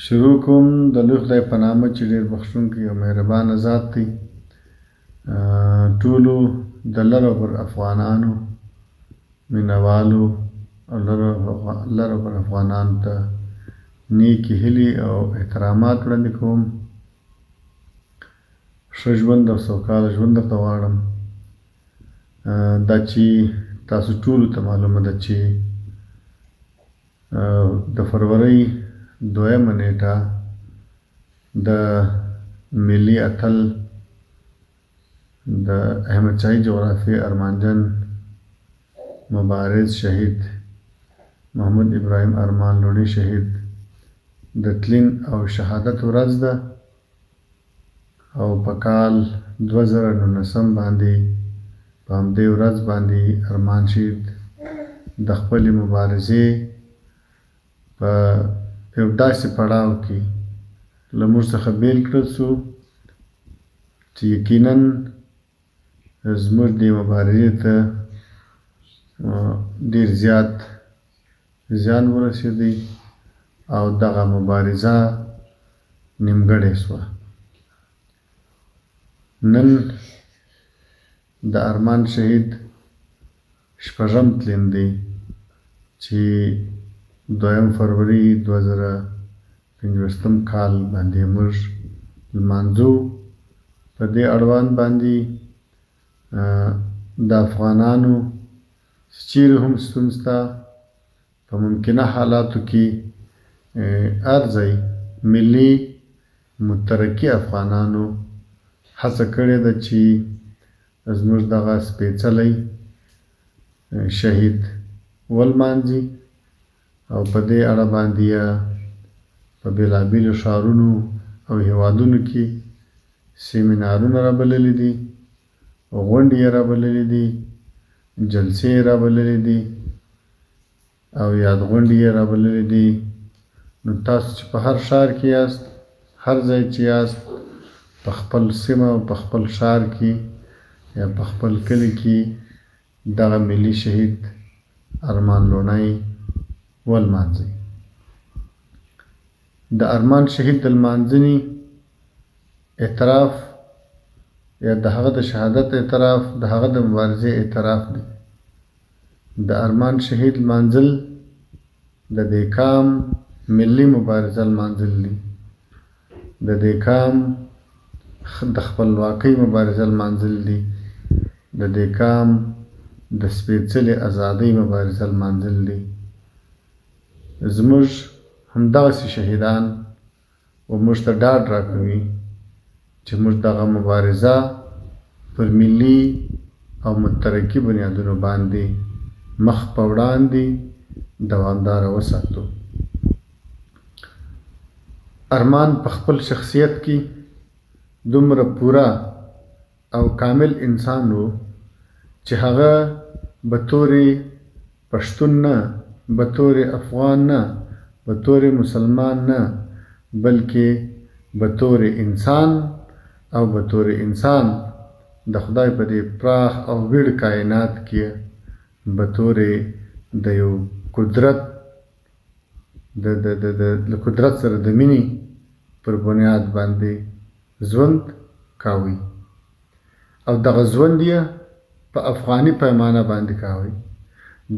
شروع کوم د لوی خدای په نامه چې ډېر بخښونکی او مهربانه ذات دی. ټولو د لر او بر افغانانو مینوالو او لر او بر افغانانو ته نیکې هیلې او احترامات وړاندې کوم. ښه ژوند او سوکاله ژوند درته غواړم. دا چې تاسو ټولو ته معلومه ده چې د فرورۍ دویمه نیټه د ملي اتل د احمدشاهي جغرافیې ارمانجن مبارز شهید محمد ابراهیم ارمان لوڼي شهید د تلین او شهادت ورځ ده او په کال 2019 باندې په همدې ورځ باندې ارمان شهید د خپلې مبارزې په یو داسې پړاو کې له موږ څخه بیل کړل شو چې یقینا زموږ دې مبارزې ته ډیر زیات زیان ورسېدی او دغه مبارزه نیمګړې شوه. نن د ارمان شهید شپږم تلین دی چې دویم فروري 2025 کال باندې موږ لمانځو. په دې اړوند باندې د افغانانو چې چیرې هم شتون شته په ممکنه حالاتو کې هر ځای ملي مترقي افغانانو هڅه کړې ده چې زموږ دغه سپېڅلی شهید ولمانځي او په دې اړه باندې یې په بېلابېلو ښارونو او هېوادونو کې سیمینارونه رابللي دي، غونډې یې رابللي دي، جلسې یې رابللي دي او یاد غونډې یې رابللي دي. نو تاسو چې په هر ښار کې یاست، هر ځای چې یاست، په خپل سیمه او په خپل ښار کې یا په خپل کلي کې دغه ملي شهید ارمان لوڼی ولمانځئ. د ارمان شهید د لمانځنې اعتراف یا د هغه د شهادت اعتراف د هغه د مبارزې اعتراف دی. د ارمان شهید لمانځل د دې کام ملي مبارزه لمانځل دي. د دې کام د خپلواکۍ مبارزه لمانځل دي. د دې کام د سپېڅلې ازادۍ مبارزه لمانځل دي. زموږ همدغسې شهیدان و موږ ته ډاډ راکوي چې موږ دغه مبارزه پر ملي او مترقي بنیادونو باندې مخ په وړاندې دوامداره وساتو. ارمان په خپل شخصیت کې دومره پوره او کامل انسان و چې هغه به تورې پښتون نه، به تورې افغان نه، به تورې مسلمان نه، بلکې به تورې انسان او به تورې انسان د خدای په دې پراخ او ویړ کاینات کې به تورې د یو قدرت د د د د له قدرت سره د مینې پر بنیاد باندې ژوند کاوی او دغه ژوند یې په افغاني پیمانه باندې کاوی،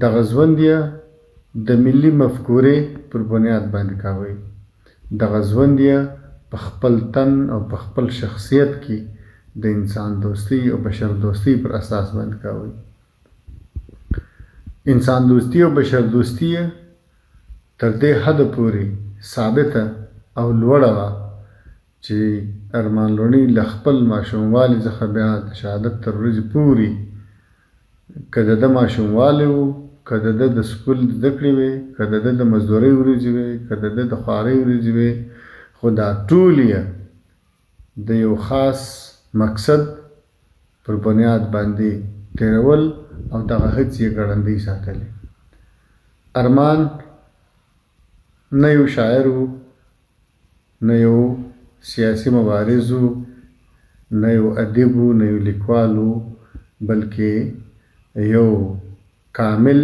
دغه ژوند یې د ملي مفکورې پر بنیاد باندې کاوی، دغه ژوند یې په خپل تن او په خپل شخصیت کې د انسان دوستۍ او بشر دوستۍ پر اساس باندې کاوی. انسان دوستي او بشر دوستي یې تر دې حده پورې ثابته او لوړه وه چې ارمان لوڼي له خپل ماشوموالي څخه بیا د شهادت تر ورځې پورې که د ده ماشوموالی و، که د ده د سکول زده کړې وې، که د ده د مزدورۍ ورځې وې، که د ده د خوارۍ ورځې وې، خو دا ټولې یې د یو خاص مقصد پر بنیاد باندې تېرول او دغه هڅې یې ګړندۍ ساتلې. ارمان نه یو شاعر و، نه یو سیاسي مبارز و، نه یو ادیب و، نه یو لیکوال و، بلکې یو کامل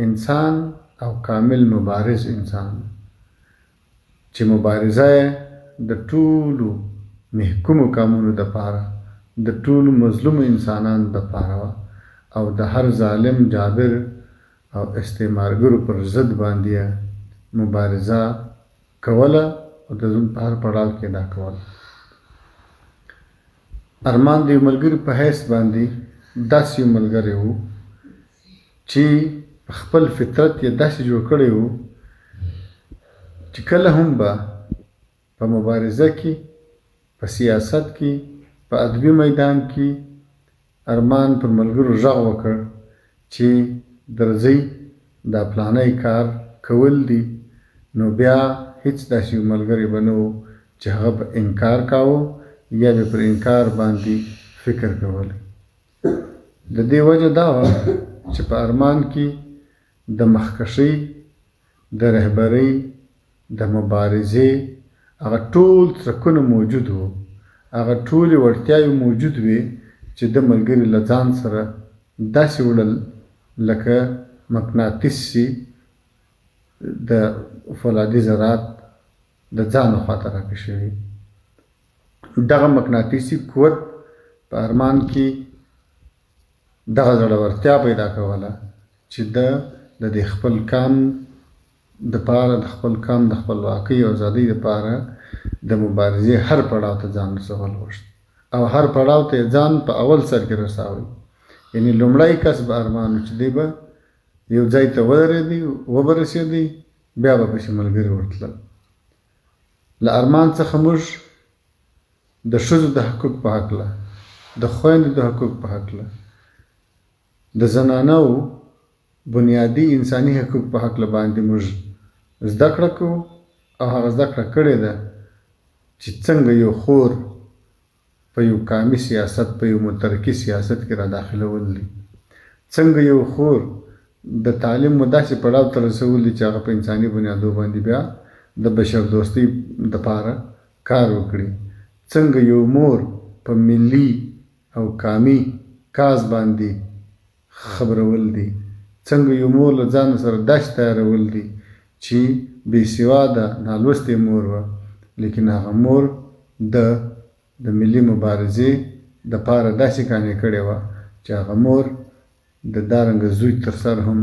انسان او کامل مبارز انسان و. چې مبارزه یې د ټولو محکومو قامونو دپاره، د ټولو مظلومو انسانانو دپاره وه او د هر ظالم، جابر او استعمارګرو پر ضد باندې یې مبارزه کوله او د ژوند په هر پړاو کې دا کوله. ارمان د یو ملګري په حیث باندې داسې یو ملګری و چې په خپل فطرت یې داسې جوړ کړی و چې کله هم به په مبارزه کې، په سیاست کې، په ادبي میدان کې ارمان پر ملګرو ږغ وکړ چې درځئ دا پلانی کار کول دي نو بیا هیڅ داسې یو ملګری به نه و چې هغه به انکار کاوه یا به پر انکار باندې فکر کولی. د دې وجه دا وه چې په ارمان کې د مخکښۍ، د رهبرۍ، د مبارزې هغه ټول څرکونه موجود وو، هغه ټولې وړتیاوې موجود وې چې ده ملګري له ځان سره داسې وړل لکه مقناطیس چې د فولادي ذرات د ځانه خواته راکشوي. دغه مقناطیسي قوت په ارمان کې دغه زړورتیا پیدا کوله چې ده د دې خپل کام دپاره، د خپل قام د خپلواکۍ او ازادۍ دپاره د مبارزې هر پړاو ته ځان رسول غوښت او هر پړاو ته یې ځان په اول سر کې رساوی. یعنی لومړی کس به ارمان و چې دی به یو ځای ته ودرېدی، وبه رسېدی، بیا به پسې ملګري ورتلل. له ارمان څخه موږ د ښځو د حقوق په هکله، د خویندو د حقوق په هکله، د زنانه وو بنیادي انساني حقوق په هکله باندې موږ زده کړه کوو او هغه زده کړه کړې ده چې څنګه یو خور په یو قامي سیاست، په یو مترقي سیاست کې را داخلول دي، څنګه یو خور د تعلیم و داسې پړاو ته رسول دي چې هغه په انساني بنیادو باندې بیا د بشردوستۍ دپاره کار وکړي، څنګه یو مور په ملي او قامي کاز باندې خبرول دي، څنګه يو مور له ځانه سره داسې تيارول دي چي بې سواده نالوستې مور وه ليکن هغه مور ده د ملي مبارزې د پاره داسې قانع کړې وه چې هغه مور د دارنګه زوی تر سر هم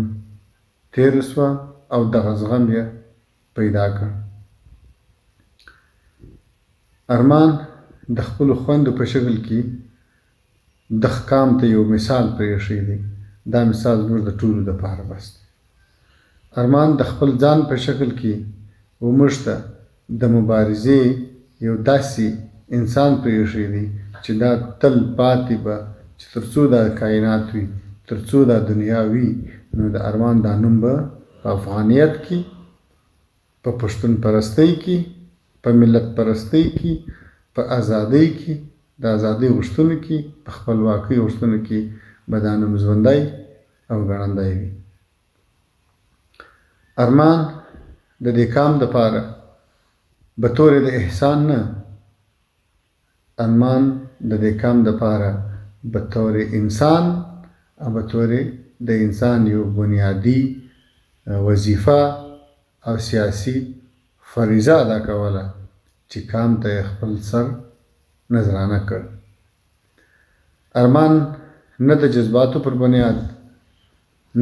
تېره سوه او دغه زغم يې پيدا کړ. ارمان د خپلو خویندو په شکل کې دغ قام ته یو مثال پرېښی دی، دا مثال زموږ د ټولو دپاره بس دی. ارمان د خپل ځان په شکل کې وموږ ته د مبارزې یو داسې انسان پرېښی دی چې دا تل پاتې به چې تر څو دا کاینات وي، تر څو دا دنیا وي نو د ارمان دا نوم به په افغانیت کې، په پښتون پرستۍ کې، په ملت پرستۍ کې، په ازادۍ کې، د ازادۍ غوښتنو کې، په خپلواکۍ غوښتنو کې به دا نوم ژوندی او ګړندی وي. ارمان د دې کام دپاره به تورې د احسان نه، ارمان د دې کام دپاره به تورې انسان او به تورې د انسان یو بنیادي وظیفه او سیاسي فریضه ادا کوله چې کام ته یې خپل سر نذرانه کړ. ارمان نه د جذباتو پر بنیاد،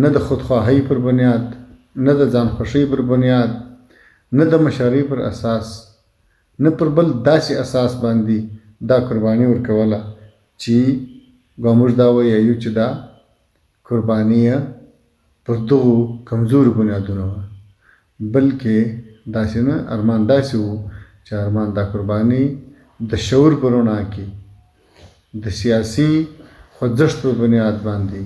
نه د خودخواهۍ پر بنیاد، نه د ځانخوښۍ پر بنیاد، نه د مشرۍ پر اساس، نه پر بل داسې اساس باندې دا قرباني ورکوله چې ګوا موږ دا وایو چې دا قرباني یې پر دغو کمزورو بنیادونو وه، بلکې داسې نه، ارمان داسې و چې ارمان دا قرباني د شعور په رڼا کې د سیاسي خوځښت پر بنیاد باندې،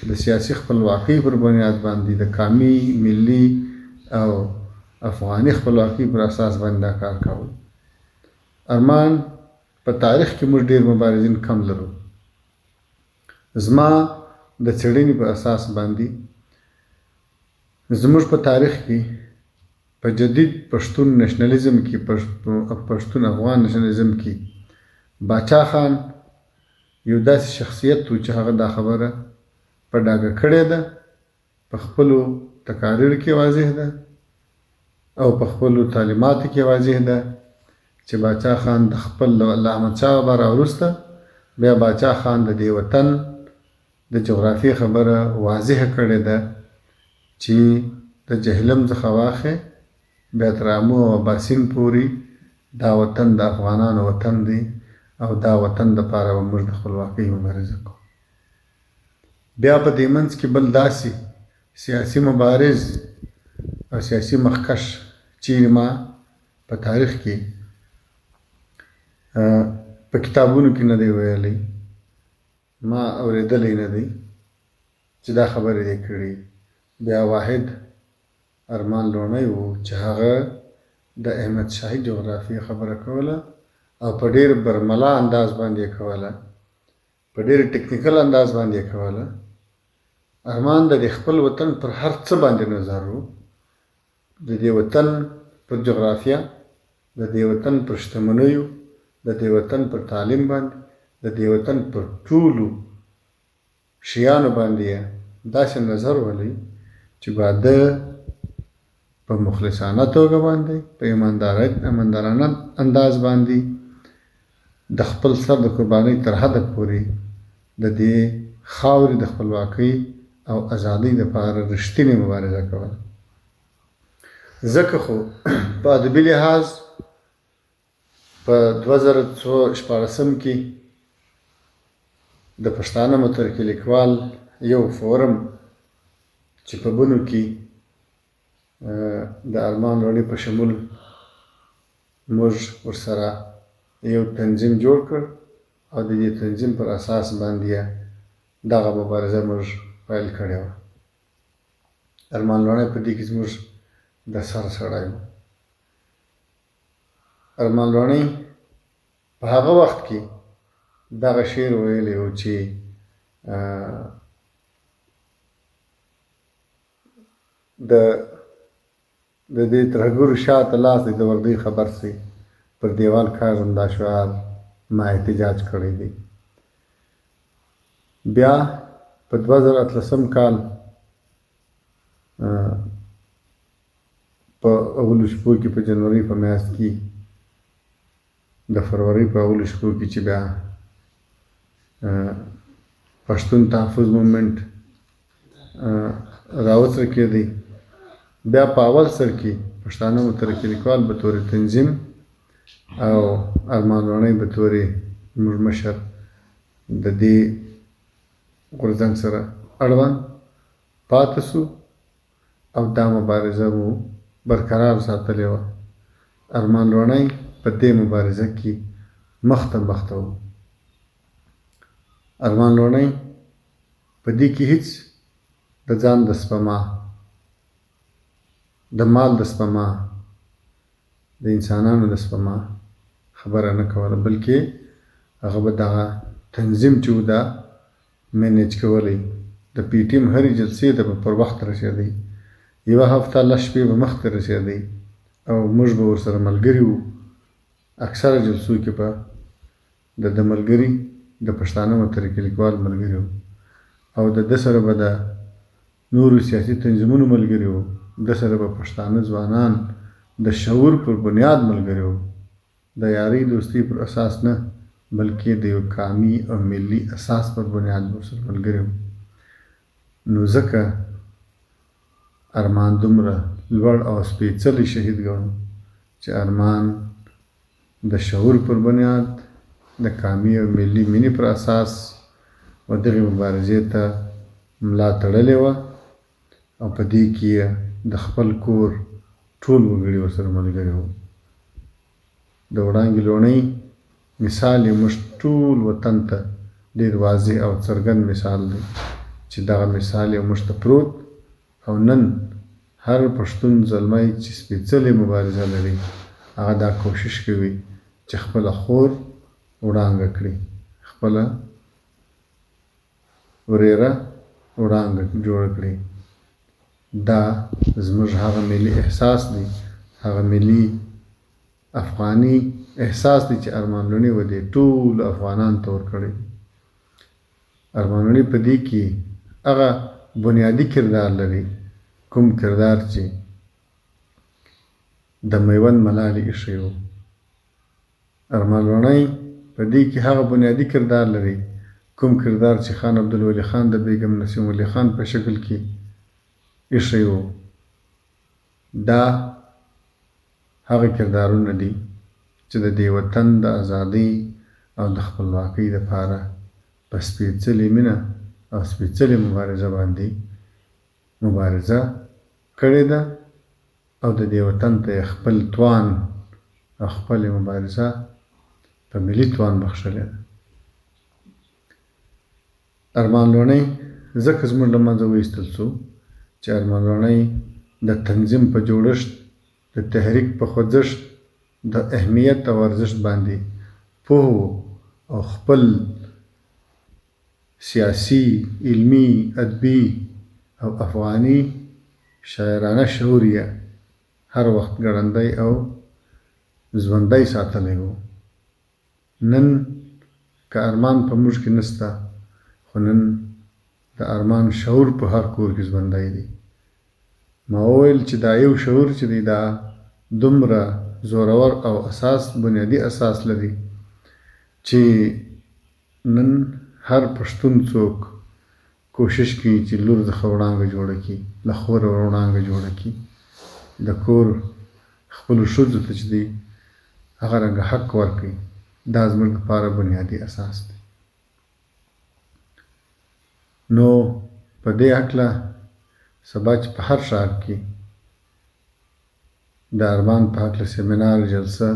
د سیاسي خپلواکۍ پر بنیاد باندې، د قامي، ملي او افغاني خپلواکۍ پر اساس باندې دا کار کاوه. ارمان په تاریخ کې موږ ډېر مبارزین کم لرو. زما د څېړنې په اساس باندې زموږ په تاریخ کې په جدید پښتون نشنلیزم کې، پښتون افغان نشنلیزم کې باچا خان یو داسې شخصیت و چې هغه دا خبره په ډاګه کړې ده، په خپلو تقاریرو کې واضح ده. او په خپلو تعلیماتو کې واضح ده چې باچا خان د خپل له احمد شاه بابا را وروسته بیا باچا خان د دې وطن د جغرافیې خبره واضح کړې ده چې د جهلم څخه واخې بیا تر امو او اباسین پوري دا وطن د افغانانو وطن دی او دا وطن د پاره به موږ د خپلواکۍ مبارزه کوو. بیا په دې منځ کې بل داسې سیاسي مبارز او سیاسي مخکښ چیرې ما په تاریخ کې په کتابونو کې نه دی ویلی، ما اورېدلی نه دی چې دا خبرې دې کړي، بیا واحد ارمان لوڼی و چې هغه د احمد شاهي جغرافیې خبره کوله او په ډېر برملا انداز باندې یې کوله، په ډېر ټکنیکل انداز باندې یې کوله. ارمان د دې خپل وطن پر هر څه باندې نظر و، د دې وطن پر جغرافیه، د دې وطن پر شتمنیو، د دې وطن پر تعلیم باندې، د دې وطن پر ټولو شیانو باندې یې داسې نظر ولي چې ګوا ده په مخلصانه توګه باندې، په ایماندارانه انداز باندې د خپل سر د قربانۍ تر حده پورې د دې خاورې د خپلواکۍ او ازادۍ لپاره رښتینې مبارزه کوله. ځکه خو په ادبي لحاظ په 2016 کې د پښتانه مترکي لیکوال یو فورم چې په بنو کې د ارمان لوڼي په شمول موږ ورسره یو تنظیم جوړ کړ او د دې تنظیم پر اساس باندې دغه مبارزه موږ پیل کړې وه. ارمان لوڼی په دې کې زموږ د سر سړی و. ارمان لوڼی په هغه وخت کې دغه شعر ویلی و چې د د دې ترهګرو شاته لاس دی د وردۍ خبر سي پر دیوال کاږم دا شعار ما احتجاج کړی دی. بیا په 2018 کال په اولو شپو کې په جنورۍ په میاشت کې د فرورۍ په اولو شپو کې چې بیا پښتون تحفظ مومنټ راوڅرکېدی، بیا په اول سر کې پښتانه مترقي لیکوال به تور تنظیم او ارمان لوڼی به تورې زموږ مشر د دې غورځنګ سره اړوند پاتې سو او دا مبارزه مو برقرار ساتلې وه. ارمان لوڼی په دې مبارزه کې مخته مخته و. ارمان لوڼی په دې کې هیڅ د ځان د سپما، د مال د سپما، د انسانانو د سپما خبره نه کوله، بلکې هغه به دغه تنظیم چې و دا منیج کولی. د پي ټي ایم هرې جلسې ته به پر وخت رسېدی، یوه هفته لس شپې به مخکې رسېدی او موږ به ورسره ملګري وو. اکثره جلسو کې به د ده ملګري د پښتانه مترقي لیکوال ملګري وو او د ده سره به د نورو سیاسي تنظیمونو ملګري وو، ده سره به پښتانه ځوانان د شعور پر بنیاد ملګري وو، د یارۍ دوستۍ پر اساس نه، بلکې د یو قامي او ملي اساس پر بنیاد به ورسره ملګري وو. نو ځکه ارمان دومره لوړ او سپېڅلی شهید ګڼو چې ارمان د شعور پر بنیاد، د قامي او ملي مینې پر اساس و دغې مبارزې ته ملا تړلې وه او په دې کې یې د خپل کور ټول وګړي ورسره ملګري وو. د وړانګې لوڼۍ مثال یې موږ ټول وطن ته ډېر واضح او څرګند مثال دی چې دغه مثال یې موږ ته پروت او نن هر پښتون زلمی چې سپېڅلې مبارزه لري هغه دا کوشش کوي چې خپله خور وړانګه کړي، خپله ورېره وړانګه جوړه کړي. دا زموږ هغه ملي احساس دی، هغه ملي افغاني احساس دی چې ارمان لوڼي و دې ټولو افغانانو ته ورکړی دی. ارمان لوڼي په دې کې هغه بنیادي کردار لري کوم کردار چې د میوند ملالې ایښی و. ارمان لوڼی په دې کې هغه بنیادي کردار لري کوم کردار چې خان عبدالولي خان د بیګم نسیم ولي خان په شکل کې ایښی و. دا هغه کردارونه دي چې د دې وطن د ازادۍ او د خپلواکۍ لپاره په سپېڅلې مینه او سپېڅلې مبارزه باندې مبارزه کړې ده او د دې وطن ته یې خپل توان او خپلې مبارزه په ملي توان بخښلې ده. ارمان لوڼی ځکه زموږ له منځه وایستل شو چې ارمان لوڼی د تنظیم په جوړښت، د تحریک په خوځښت د اهمیت او ارزښت باندې پوه و او خپل سیاسي، علمي، ادبي او افغاني شاعرانه شعور یې هر وخت ګړندی او ژوندی ساتلی و. نن که ارمان په موږ کې نشته، خو نن د ارمان شعور په هر کور کې ژوندی دی. ما وویل چې دا یو شعور چې دی دا دومره زورور او اساس بنیادي اساس لري چې نن هر پښتون څوک کوشش کوي چې لور څخه وړانګه جوړه کړي، له خوره وړانګه جوړه کړي، د کور خپلو ښځو ته چې دی هغه رنګه حق ورکړي، دا زموږ لپاره بنیادي اساس دی. نو په دې هکله سبا چې په هر ښار کې د ارمان په هکله سیمینار، جلسه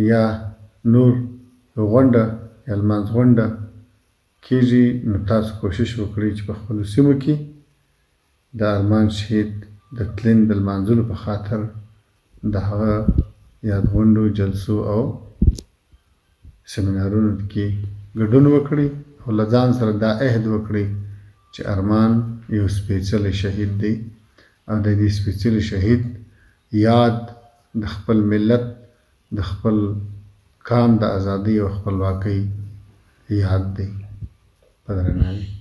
یا نور غونډه یا لمانځغونډه کیږي نو تاسو کوشش وکړئ چې په خپلو سیمو کې د ارمان شهید د تلین د لمانځلو په خاطر د هغه یادغونډو، جلسو او سیمینارونو کې ګډون وکړئ او له ځان سره دا عهد وکړئ چې ارمان یو سپېڅلی شهید دی او د دې سپېڅلي شهید یاد د خپل ملت، د خپل قام د ازادۍ او خپلواکۍ یاد دی. په درناوي.